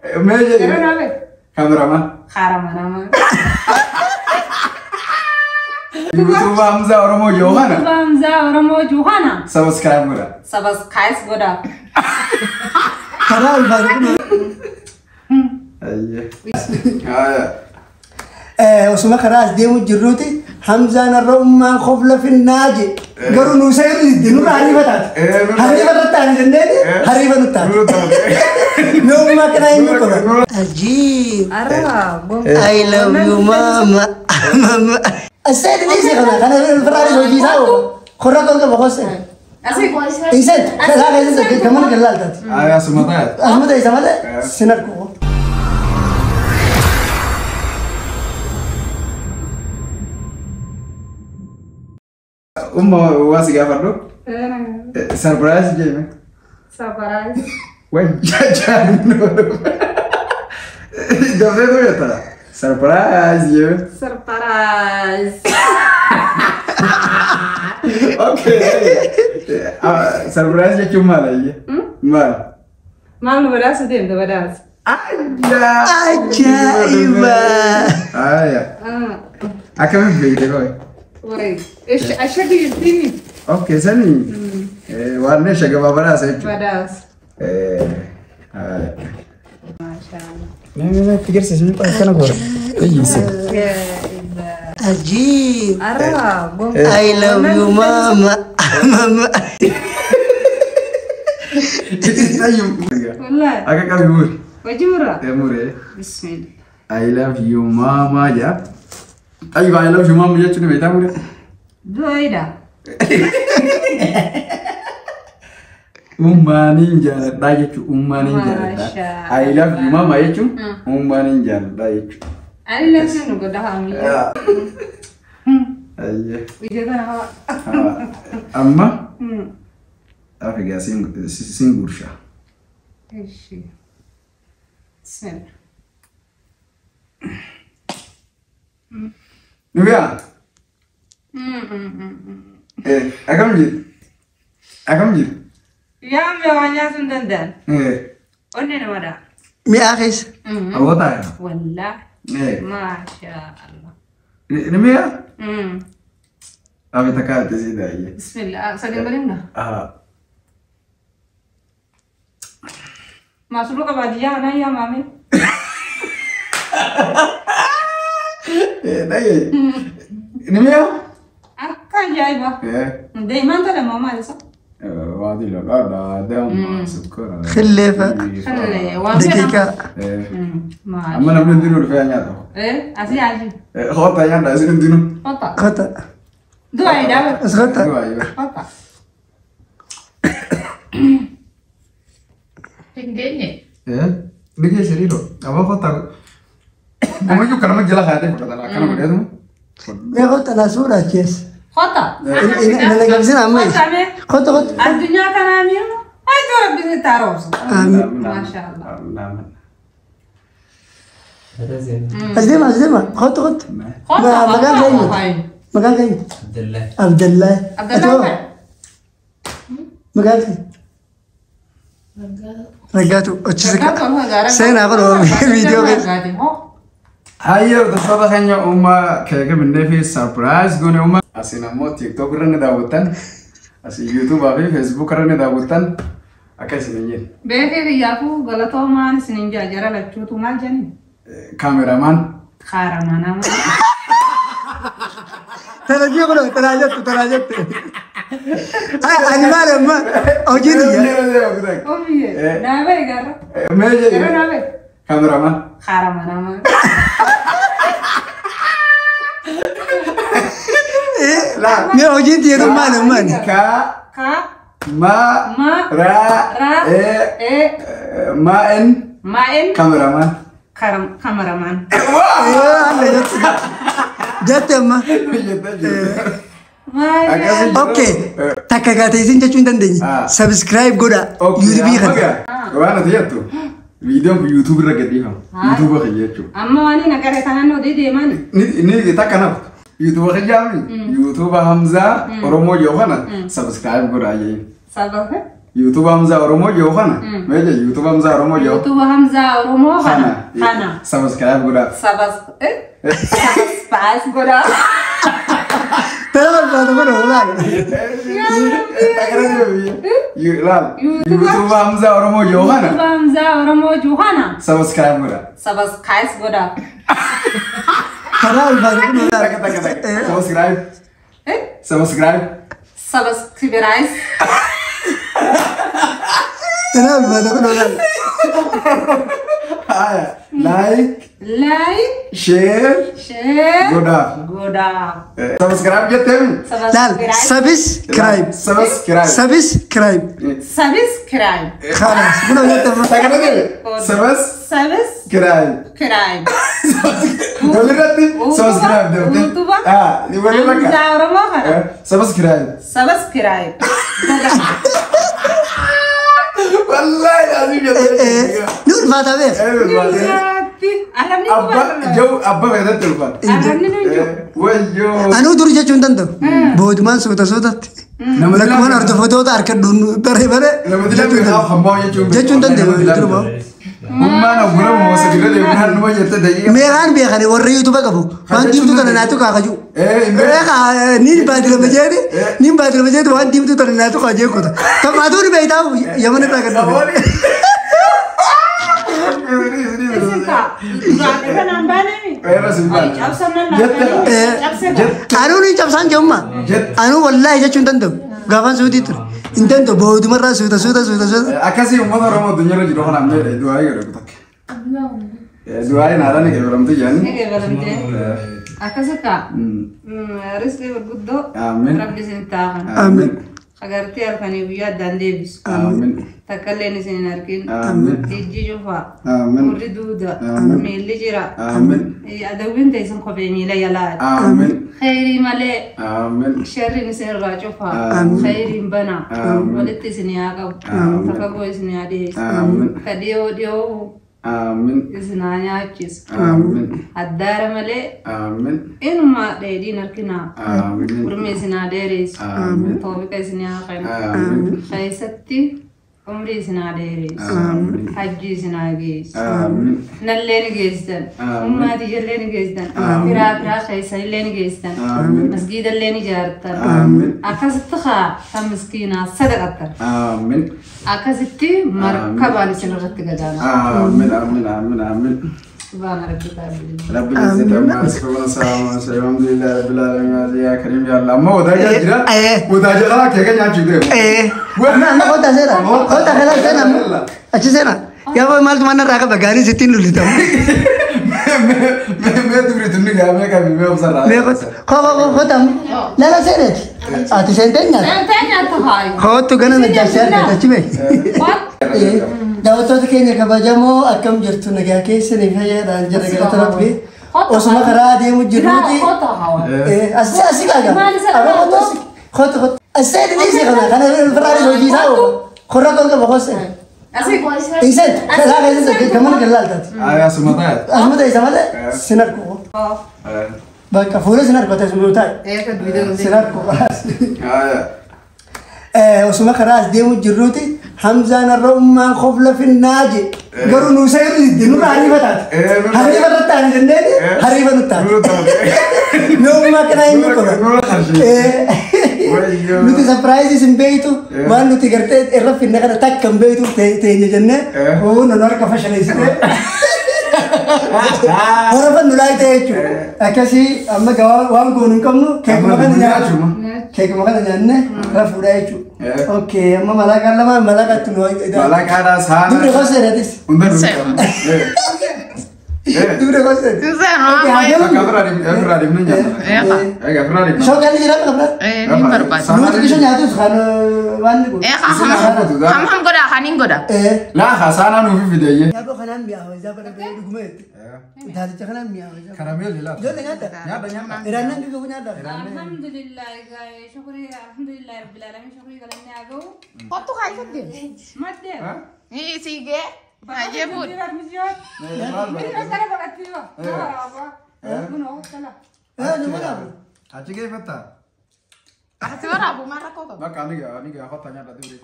Mee Yeroo jedhi. naa bee. Kaameramaan. Kaameramaan. YouTube Hamzaa Oromoo yoo kana YouTube Hamzaa Oromoo jiru kana. subscribe godha. Subscribe godha. Karaa ulfaatu kun. Ayyee. Haaya. Osuma karaa as deemu jirruuti Hamzaan har'a ummaan kofla finnaa je. Garuu nu isa irra didde nurra hariifa taate. Hariifa irratti taane jenneeti hariifa nu taate. Mee ummaa kanaa eenyu qaba? Ajiib. Arra. I love you, mama. Mama. Asseeti dhiisi kana kana firaanis hojii isaa oofa. Korra kan qaba kosse. Asii. Iseen karaa keessatti kamana kan laaltaati. Haaya asuma taate. Asuma ta'e malee sin argu. Umma waa si gaafadhu. Surprise jedhame. Surprise. Way jajaan. Dafee tu jetta. Surprise jedhame. Surprise. Okay. Surprise jechuun maal ayyee? Maal? Maal nu badhaasu deemte badhaasa? Ajaa'iba! Haaya. Akkamiin beekte koo? Wayi. Ashagi jirtini. Okay, sani waan meeshaa gabaa badhaasa jechuudha. Badhaasa. Haaya. Maashaallah. Mee itti garsiisni akkana goora. Eeyyise. Ajiib! Arra. I love you, mama. Mama. Wallahi. Akka qabi muri. Wajji murra. Muree. Bismillah. I love you mama jaa. Tayyib I love you mama jechuun beektaa muree? Du'aayidha. Ummaaniin jaaladhaa jechuun ummaaniin jaaladhaa. I love you mama jechuun ummaaniin jaaladhaa jechuudha. Ani lamsi nu godha haamiyya. Ayyee. Ija kana hawa. Amma afigaa siin gursha. Ishi. Bismillah. Nubiyaa. Akkam jirtu? Akkam jirtu? Yaa mi'a waan nyaatu hin danda'an. Onnee namadha. Mi'aa keessa. Hawwataa yaa? Wallahi. Maashaallah. Ni mi'aa? Afi takka ati sii daayyee. Bismillah. Sadeen bareedna. Maasuluka baadiyyaa kanaa yaa maame. Daayyee. Ni mi'aa? Akka ajaa'iba. Deemaan tala moo maal isa? Waati lolaadha, damma, sukkara. Xilleefa. Xillee waan Daqiiqaa. Maal? Amma namni hundinuu dhufee nyaata. Asii aji. Hoota nyaata isin hundinuu. Hota. Kota. Du'aayidha. As kota. Hota. Hin geenye. Ni keessa dhiiroo. Amma hoota. Gumayyuu kanama jala kaatee fudhatan akkana godheetuma. Mee kota naa suuraa keessa. Hota. Inni gabsin amma. Hota mee. Kota kota. Addunyaa kanaa mi'a. Ay toora bisi taaroosu. Amiin. Maashaallah. As deema as deema. Kota kota. Hota. Maqaan keenya. Maqaan keenya. Abdallah. Abdallah. Abdallah. Maqaan keenya. Raggaatu achi siqa. Seenaa kun viidiyoo keessa. Hayyee hordoftoota keenya uumaa keeka binnee fi surprise goone uumaa. Asiin ammoo TikTok irra ni daawwattan. Asiin YouTube fi Facebook irra ni daawwattan. Akka isin hin jenne. Beekee kiyyaafuu galatoomaan isin hin jaa jara lachuutu maal jenni? Kaameramaan. Kaaramaa nama. Tanajii kun tanaa jettu tanaa jettu. Ani maal amma hojii tiyya. Omiye. Naabee garra. Mee Yeroo jedhi. naabee. Kaameramaan. Kaaramaa nama. Mee hojiin tiyya tun maal amma ani? Ka Ka. ma Ma. ra Ra. e E. ma en Ma en. kaameramaan. Kameramaan. Alla jette. Jette amma. Maal. Okay. Takka gaatee isin jechuu hin dandeenye. Subscribe godhaa. YouTube kana. Waan ati jettu viidiyoon kun YouTube irra gadhiifama. YouTube kiyya jechuudha. Amma waan hin agarre kanaan odii deemaan. Ni takka naftu. YouTube kiyyaami. YouTube Hamzaa Oromoo yoo kana subscribe godhaa jee. Sababa. YouTube Hamza Oromoo yoo kana. Meeja YouTube Hamza Oromoo yoo. YouTube Hamza Oromoo kana. Kana. Subscribe godhaa. Subscribe godhaa. Tana barbaada kun laal. Laal. YouTube Hamza Oromoo yoo kana. YouTube Hamza Oromoo yoo kana. Subscribe godhaa. Subscribe godhaa. Karaa ulfaata kun laal. Subscribe. Subscribe. Subscribe. Tana ulfaata kun laal. Like. Like. Share. Share. Godhaa. Godhaa. Subscribe jetteemi. Laal subscribe. Subscribe. Subscribe. Subscribe. Khalas. Kun jetteemi. Takana deemi. Subscribe. Subscribe. Walirratti subscribe deemte. YouTube. Walirra Hamza Oromoo kana. Subscribe. Subscribe. Wallahi lazim jettee. Ni ulfaata beek. Abba jau abba feetetti ulfaata. Arrabni nu jiru. Wayyoo. Anuu dur jechuu hin danda'u. Boodumaan suuta suutatti. Lakkumaan hordoftoota harka dhuun bare bare. Namatti lammi hammaa jechuun. Jechuu hin danda'u. Humnaan awwala moosa dirra deemnaan numa jette daqiiqa. Meeqaan beekani warri YouTube qabu. Waan diimtuu tana naatu kaakaju. Niin baadilama jeeti. Niin baadilama jeeti waan diimtuu tana naatu kaajee kuta. Tamaatuu ni beektaa yaman irraa kan dhufe. Anuu ni cabsaan jedhumma. Anuu wallaahi jechuu hin danda'u. Gaafaan suutii ture. Hin danda'u boodumarraa suuta suuta suuta suuta. Akkasii uummata Oromoo addunyaarra jiru kanaaf mee du'aa godhu takka. Du'aa haadha ni qeebalamte jedhani. Ni qeebalamte. Akkasakka riskii gurguddoo rabbi isin taa'an. Amiin. Agartee halkanii guyyaa addaan deebisu. Amiin. Takkalleen isin hin argin. Amiin. Ijji cufaa. Amiin. Gurri duuda. Amiin. Miilli jira. Amiin. Adawwiin teessan kophee miila yalaati. Amiin. Khayrii malee. Amiin. Sharriin isin irraa cufaa. Amiin. Khayriin banaa. Amiin. Walitti isin haa qabu. Amiin. Tafagoo isin haa dhiyeessu. Amiin. Ka dhiyoo dhiyoo Amiin. isin haa nyaachisu. Amiin. Addaara malee Amiin. inuma dheedhiin harkinaa. Amiin. Urmi isin haa dheeressu. Amiin. Toofiqa isin haa kennu. Amiin. Keessatti umrii isin haa dheeressu. Amiin. Hajji isin haa geessu. Amiin. Nallee ni geessitan. Amiin. Ummaa tiyyallee ni geessitan. Firaa firaa keessanillee ni geessitan. Amiin. Masgiidallee ni ijaartan. Amiin. Akkasitti haa kan miskiinaa sadaqattan. Amiin. Akkasitti markabaan isin irratti gadaana. Amiin. Amiin. Amiin. Amiin. Subhaana rabbika rabbil Rabbi izzati amma asifuna salaama alhamdulillah rabbil alamin ya karim ya Allah amma wadaa jira wadaa jira keeka nyaachuu deemu. Amma kota seena. Kota kana seena. Achi seena. Yaa maaltu mana irraa qaba gaarii sittiin lulitamu. Mee dubri tunni gaamee qabi mee obsarraa. Mee kota kota lala seeneeti. Ati seentee nyaata. Seentee nyaata haayu. Kottu gana na jaarsee argata achi bee. Daawwattoota keenya kabajamoo akkam jirtu nagaa keessanii fayyaadhaan jira galata rabbi. Osuma karaa deemu jirruuti. Asii asii kaaga. Kottu kottu. Asii dhiisee kana kana firaanis hojii isaa oofa. Korra kan qaba kosee. Iseen karaa keessatti kamana kan laaltaati. Asuma taa'e. Asuma ta'e isa malee sin argu. Bakka fuula sin argu asuma taa'e. Sin argu. Osuma karaa as deemu jirruuti Hamzaan har'a ummaan kofla finnaa je garuu nu seerri didde nurra hariifa taate. Hariifa irratti taane jenneeti hariifa nu taate. Nu ummaa kanaa hin qaba. Nuti sapiraayizii hin beeytu waan nuti gartee irra finne kana takka hin beeytu teenye jennee huun nu harka fashaleessite. Horofan nu laayite jechuudha. Akkasii amma waan goonu hin qabnu keekuma kana nyaachuma. Keekuma kana nyaanne rafuudha jechuudha. Okay, amma malaakaan lamaan malaakaatti nu Malaakaadhaa saana. Dubri koseenatis. Hunda dubri. Dubri koseen. Akka ofirraa deemnee nyaanna. Egaa ofirraa deemna. Shooqaan jira qabna. Ni barbaada. Nuti bishaan nyaatus kan waan ni godhu. Ham godha kaniin godha. Laafa saanaa nuufi fideeyye. Yaaboo kanaan mi'aawa isaa bara dhuguma jette. Daalicha kanaan mi'aawa isaa. Karameelli laata. Ijoollee nyaata. Nyaadha nyaadha. Iraannaan gahu nyaadha. Alhamdulillah shukrii alhamdulillah rabbil alamin shukrii galannee haa gahu. Kottu kaayifadde. Maddee. Ni siigee. Baay'ee fuudhe. Achi geeffatta. Asi waraabu maal rakkoo qaba? Bakka ani gaafa nyaadha dubri.